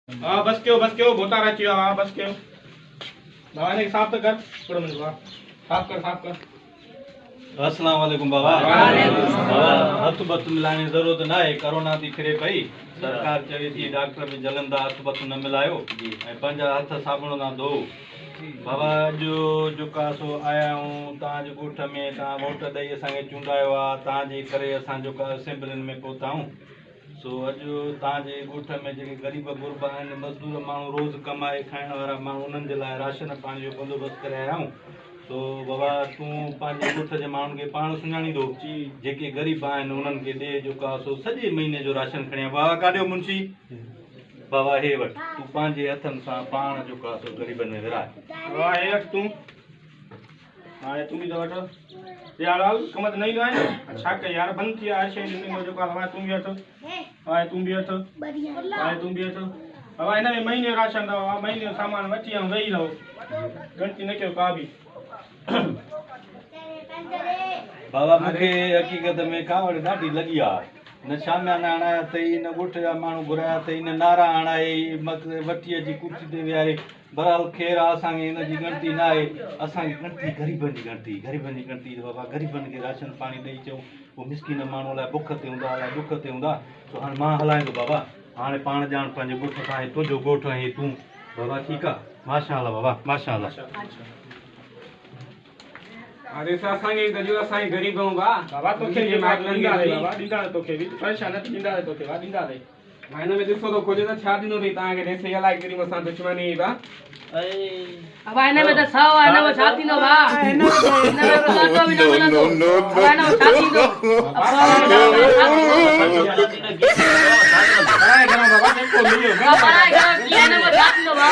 ها بس ڪيو بس ڪيو ڀوتار اچي ويو ها بس ڪيو بابا هن کي صاف ته ڪر ٿورو منهنجو ها صاف ڪر صاف ڪر. اسلام عليڪم بابا بابا هٿ بٿ ملائڻ جي ضرورت نه آهي ڪرونا ٿي ڦري پئي سرڪار چوي ٿي ڊاڪٽر به جلن ٿا هٿ بٿ نه ملايو ۽ پنهنجا هٿ صابڻ سان ڌو بابا اڄ جيڪو آ سو آيا آهيون توهان جي ڳوٺ ۾ توهان ووٽ ڏئي اسان کي چونڊايو آ توهان جي ڪري اسان جيڪو آ اسيمبلين ۾ پهتا آهيون سو اڄ توهان جي ڳوٺ ۾ جيڪي غريب غربا آهن، مزدور ماڻهو، روز ڪمائي کائڻ وارا ماڻهو انهن جي لاء راشن پاڻي جو بندوبست ڪري آيا آهيون. سو بابا تون پنهنجي ڳوٺ جي ماڻهن کي پاڻ سڃاڻيندو، جيڪي غريب آهن انهن کي ڏي جو ڪا سو سڄي مهيني جو راشن کڻي آ. بابا ڪاڏيو منشي؟ بابا هي وٺ تون پنهنجي هٿن سان پاڻ جو ڪا سو غريبن ۾ ورهاء. بابا هي وٺ تون. هاڻي تون به ته وٺ. يار لال ڪم ته نه ايندو آهي نه. ڇا ڪيان يار بند ٿي ويا هر شيء ڏني جو جيڪو آهي تون به وٺ. آهي تون به وٺ. آهي تون به وٺ. بابا هن ۾ مهيني جو راشن اٿو مهيني جو سامان وٺي ۽ ويهي رهو. ڳڻتي نه ڪيو ڪا به. بابا مون کي حقيقت ۾ ڪاوڙ ڏاڍي لڳي آ. نه شاميانا هڻايا اٿئي نه ڳوٺ جا ماڻهو گهرايا اٿئي نه نعرا هڻائي وٺي اچي ڪرسي تي ويهاري. بھرحال خير آ اسان کي ان جي ڳڻتي نه آهي اسان کي ڳڻتي غريبن جي ڳڻتي غريبن جي ڳڻتي ته بابا غريبن کي راشن پاڻي ڏئي چئون هو مسڪين ماڻهو الائي بک تي هوندا الائي ڏک تي هوندا سو هاڻي مان هلائين ٿو بابا هاڻي پاڻ ڄاڻ پنهنجي ڳوٺ سان هي تنهنجو ڳوٺ ۽ هي تون بابا ٺيڪ آ ماشاء الله بابا ماشاء الله. اري سا اسان کي به ته ڏيو اسان به غريب آهيون با. بابا توکي به ڏينداسين بابا ڏينداسين توکي به پريشان نه ٿي ڏينداسين توکي با ڏينداسين. هن ۾ ڏسو ٿو کوجي ته ڇا ڏنو اٿئي توهان کي ريسي الائي ڪهڙي مون سان دشمني هئي ڀا. ابا هن ۾ ته سئو آهي هن ۾ ڇا ٿيندو ڀا هن ۾ ته اٽو به نه ملندو ابا هن ۾ ڇا ٿيندو ابا پڙهائي گهڻو ڪيئن هن ۾ ڇا ٿيندو ڀا.